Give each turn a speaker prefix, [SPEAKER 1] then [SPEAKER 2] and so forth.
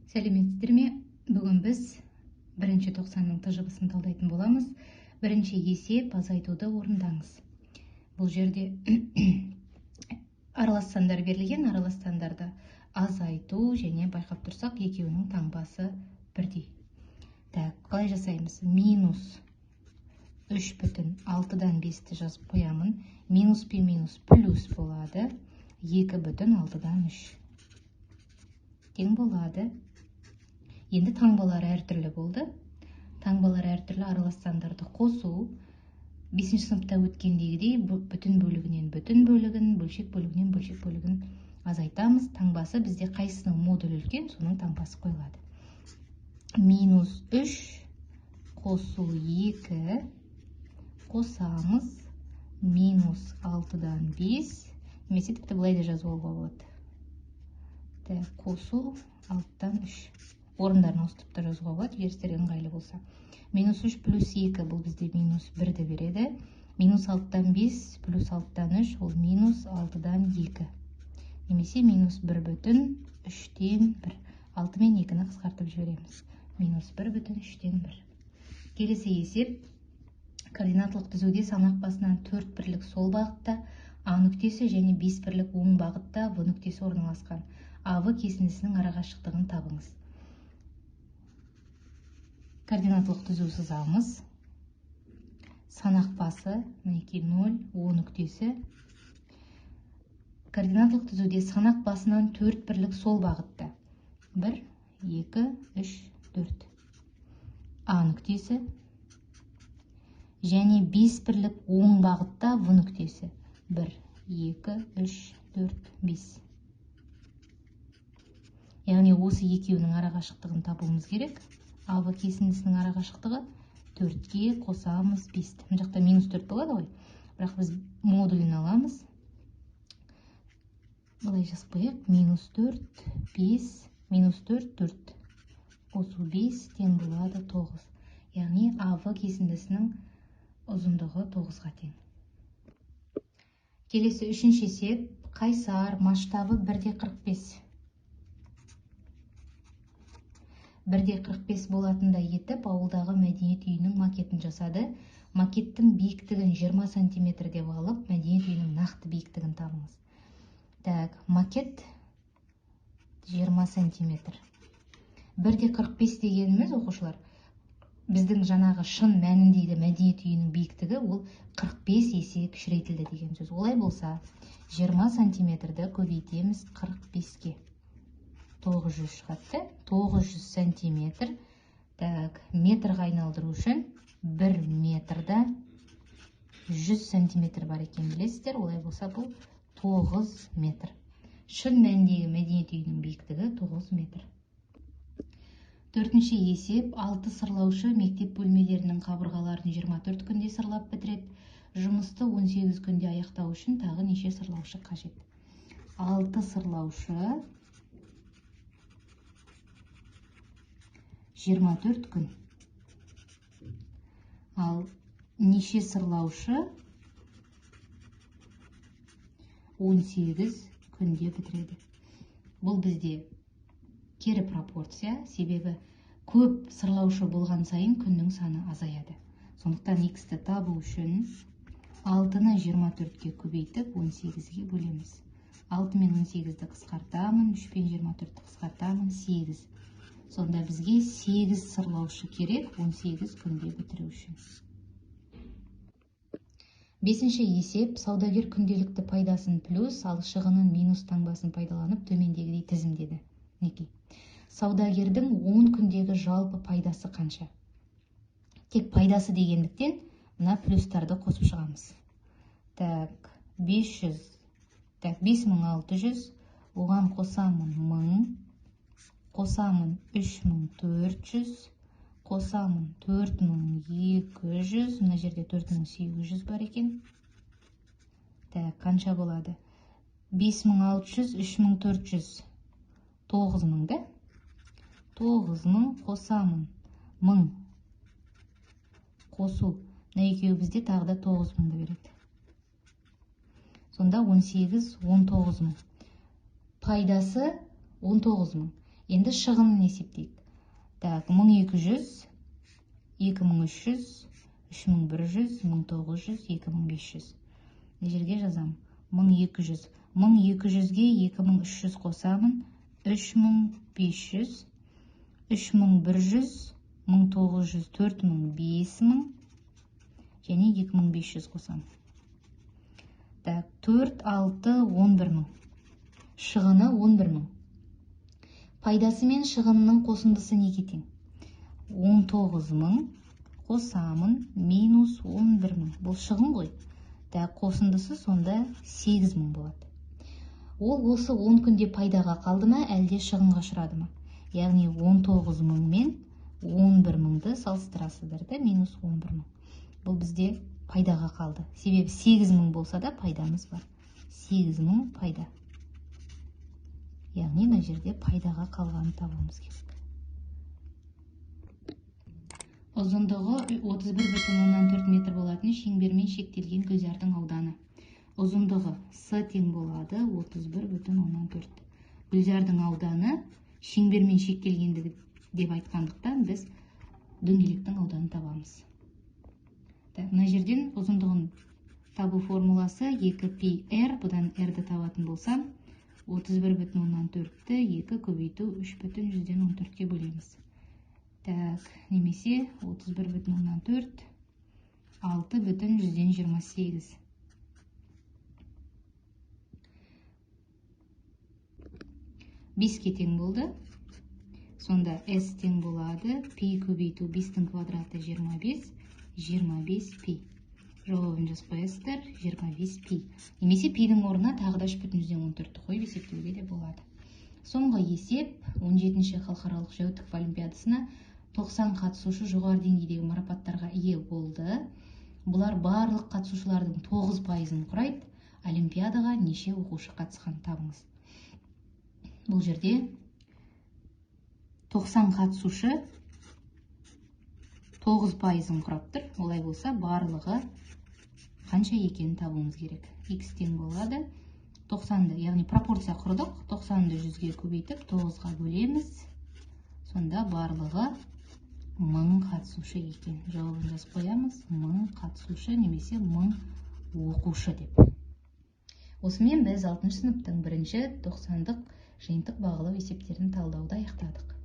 [SPEAKER 1] Сәлеметсіздер ме? Бүгін біз бірінші тоқсанның ТЖБ-сын талдайтын боламыз. Бірінші есеп азайтуды орындаңыз. Бұл жерде аралас сандар берілген, аралас сандарды азайту және байқап тұрсақ, екеуінің таңбасы бірдей. Так, қалай жасаймыз? Минус 3,6-дан 5-ті жазып қоямын. Минус пен минус плюс болады. 2,6-дан 3 тең болады. Енді таңбалар әртүрлі болды. Таңбалар әртүрлі, аралас сандарды қосу. 5-ші сыныпта өткендегідей бүтін бөлігінен бүтін бөлігін, бөлшек бөлігінен бөлшек бөлігін азайтамыз. Таңбасы бізде қайсысының модулі үлкен, соның таңбасы қойылады. Минус 3 қосу 2 қосамыз минус 6-дан 5, немесе тіпті былай да жазуға болады. Так, қосу 6-дан 3. Орындарын ауыстырып та жазуға болады, егер сіздерге ыңғайлы болса. Минус 3 плюс 2 бұл бізде минус 1-ді береді. Минус 6-дан 5 плюс 6-дан 3 ол минус 6-дан 2. Немесе минус 1,3-тен 1. 6 мен 2-ні қысқартып жібереміз. Минус 1,3-тен 1. Келесі есеп. Координаталық түзуде санақ басынан 4 бірлік сол бағытта А нүктесі және 5 бірлік оң бағытта В нүктесі орналасқан. АВ кесіндісінің арақашықтығын табыңыз. Координаталық түзу сызамыз. Санақ басы, мінекей 0, О нүктесі. Координаталық түзуде санақ басынан 4 бірлік сол бағытта. 1, 2, 3, 4. А нүктесі. Және 5 бірлік оң бағытта В нүктесі. 1, 2, 3, 4, 5. Яғни осы екеуінің арақашықтығын табуымыз керек. АВ кесіндісінің арақашықтығы 4-ке қосамыз 5-ті. Мына жақта минус 4 болады ғой. Бірақ біз модулін аламыз. Былай жазып қояйық. Минус 4, 5, минус 4, 4. Қосу 5 тең болады 9. Яғни АВ кесіндісінің ұзындығы 9-ға тең. Келесі үшінші есеп. Қайсар масштабы 1,45. 1,45 болатындай етіп ауылдағы мәдениет үйінің макетін жасады. Макеттің биіктігін 20 сантиметр деп алып, мәдениет үйінің нақты биіктігін табыңыз. Так, макет 20 сантиметр. 1,45 дегеніміз, оқушылар, біздің жаңағы шын мәніндегі мәдениет үйінің биіктігі ол 45 есе кішірейтілді деген сөз. Олай болса, 20 сантиметрді көбейтеміз 45-ке. 900 шығады. 900 сантиметр. Так, метрға айналдыру үшін 1 метрда 100 сантиметр бар екен, білесіздер. Олай болса, бұл 9 метр. Шын мәніндегі мәдениет үйінің биіктігі 9 метр. Төртінші есеп. 6 сырлаушы мектеп бөлмелерінің қабырғаларын 24 күнде сырлап бітіреді. Жұмысты 18 күнде аяқтау үшін тағы неше сырлаушы қажет? 6 сырлаушы 24 күн. Ал неше сырлаушы 18 күнде бітіреді? Бұл бізде кері пропорция, себебі көп сырлаушы болған сайын күннің саны азаяды. Сондықтан х-ті табу үшін 6-ны 24-ке көбейтіп 18-ге бөлеміз. 6 мен 18-ді қысқартамын, 3 пен 24-ті қысқартамын, 8. Сонда бізге 8 сырлаушы керек 18 күнде бітіру үшін. Бесінші есеп. Саудагер күнделікті пайдасын плюс, ал шығынын минус таңбасын пайдаланып төмендегідей тізімдеді. Мінекей. Саудагердің 10 күндегі жалпы пайдасы қанша? Тек пайдасы дегендіктен мына плюстарды қосып шығамыз. Так, 500, так, 5600, оған қосамын 1000, қосамын 3400, қосамын 4200, мына жерде 4800 бар екен. Так, қанша болады? 5600, 3400, 9000 да? 9000 қосамын 1000 қосу. Мына екеуі бізде тағы да 9000-ды береді. Сонда 18, 19000. Пайдасы 19000. Енді шығынын есептейік. Так, 1200, 2300, 3100, 1900, 2500. Мына жерге жазамын. 1200. 1200-ге 2300 қосамын. 3500, 3100, 1900, 4000, 5000 және 2500 қосамын. Так, 4, 6, 11000. Шығыны 11000. Пайдасы мен шығынының қосындысы неге тең? 19000 қосамын минус 11000. Бұл шығын ғой. Так, қосындысы сонда 8000 болады. Ол осы 10 күнде пайдаға қалды ма, әлде шығынға ұшырады ма? Яғни 19000 мен 11000-ді салыстырасыздар да, минус 11000. Бұл бізде пайдаға қалды. Себебі 8000 болса да пайдамыз бар. 8000 пайда. Яғни мына жерде пайдаға қалғанын табуымыз керек. Ұзындығы 31,4 метр болатын шеңбермен шектелген гүлзардың ауданы. Ұзындығы С тең болады 31,4. Гүлзардың ауданы шеңбермен шектелгендігі деп айтқандықтан біз дөңгелектің ауданын табамыз. Так, мына жерден ұзындығын табу формуласы 2πr, бұдан r-ді табатын болсам 31,4-ті 2 көбейту 3,14-ке бөлеміз. Так, немесе 31,4 6,28. 5-ке тең болды. Сонда S тең болады. Пи көбейту 5-тің квадраты 25, 25 пи. Жауабын жазып қоясыздар, 25 пи. Немесе пидің орнына тағы да 3,14-ті қойып есептеуге де болады. Соңғы есеп 17-ші халықаралық Жәутіков олимпиадасына 90 қатысушы жоғары деңгейдегі марапаттарға ие болды. Бұлар барлық қатысушылардың 9%-ын құрайды. Олимпиадаға неше оқушы қатысқан табыңыз. Бұл жерде 90 қатысушы 9%-ын құрап тұр. Олай болса, барлығы қанша екенін табуымыз керек. X тең болады 90-ды, яғни пропорция құрдық. 90-ды 100-ге көбейтіп 9-ға бөлеміз. Сонда барлығы 1000 қатысушы екен. Жауабын жазып қоямыз. 1000 қатысушы немесе 1000 оқушы деп. Осымен біз 6-сыныптың бірінші 90-дық жиынтық бағалау есептерін талдауды аяқтадық.